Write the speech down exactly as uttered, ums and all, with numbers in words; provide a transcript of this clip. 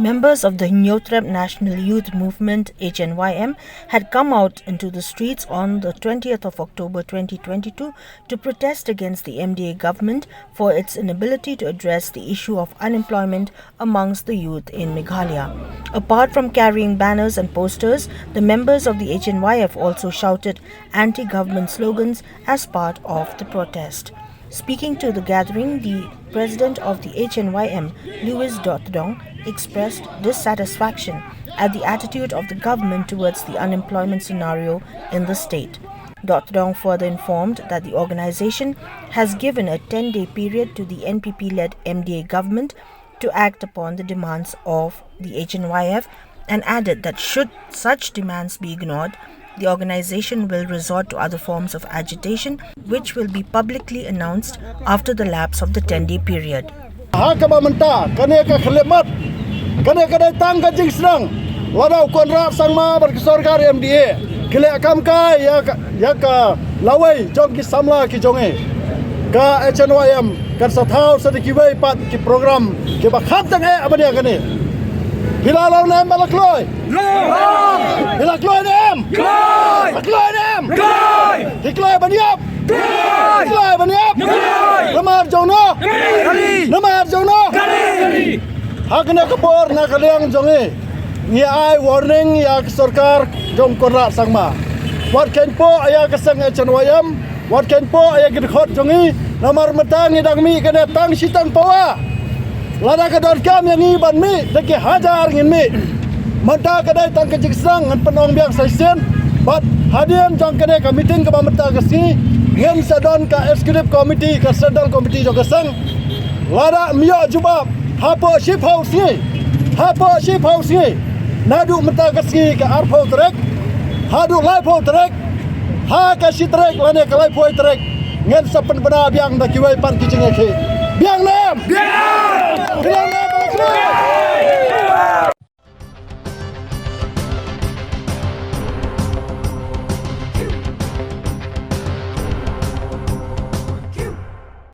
Members of the Hynñiewtrep National Youth Movement, H N Y M, had come out into the streets on the twentieth of October twenty twenty-two to protest against the M D A government for its inability to address the issue of unemployment amongst the youth in Meghalaya. Apart from carrying banners and posters, the members of the H N Y F also shouted anti-government slogans as part of the protest. Speaking to the gathering, the president of the H N Y M, Louis Dohtdong, expressed dissatisfaction at the attitude of the government towards the unemployment scenario in the state. Dohtdong further informed that the organization has given a ten-day period to the N P P-led M D A government to act upon the demands of the H N Y F and added that should such demands be ignored, the organization will resort to other forms of agitation, which will be publicly announced after the lapse of the ten-day period. Ha kaba mynta, kane ka khyllipmat, kane ka dei tang ka jingsdang, lada u Conrad Sangma bad ka sorkar M D A ki leh kam kai ïa ka, ïa ka lawei jong ki samla ki jong i, ka H N Y M kan sa thaw sa da kiwei pat ki program kiba khamtam eh ban ïa kane. Phi la long ne em ba la kloi? Phi la kloi ne em? Kloi! La kloi ne em? Kloi! Ki kloi ban ïap? Kloi! Ki kloi ban ïap? Kloi! Namar jong no? Kali! Namar jong no? Kali! Ha kane ka por na ka liang jong i, ngi ai warning ïa ka sorkar jong Conrad Sangma. Wat kheiñ poh ïa ka seng H N Y M, wat kheiñ poh ïa ki dkhot jong i, namar mynta ngi dang mih kane tang shi tang pawa. Lada ka donkam ïa ngi ban mih da ki hajar ngin mih. Mynta ka dei tang ka jingsdang, ngan pynong biang sa shisien. Bad hadien jong kane ka meeting kaba mynta ka sngi, ngin sa don ka executive committee, ka central committee jong ka seng. Lada ym ïoh jubab hapoh shiphew sngi, hapoh shiphew sngi, naduh mynta ka sngi ka arphew tarik haduh laiphew tarik, ha ka shi tarik lane ka laiphew tarik, ngin sa pynbna biang da kiwei pat ki jingïakhih. Biang ne em? Biang! Biang ne em?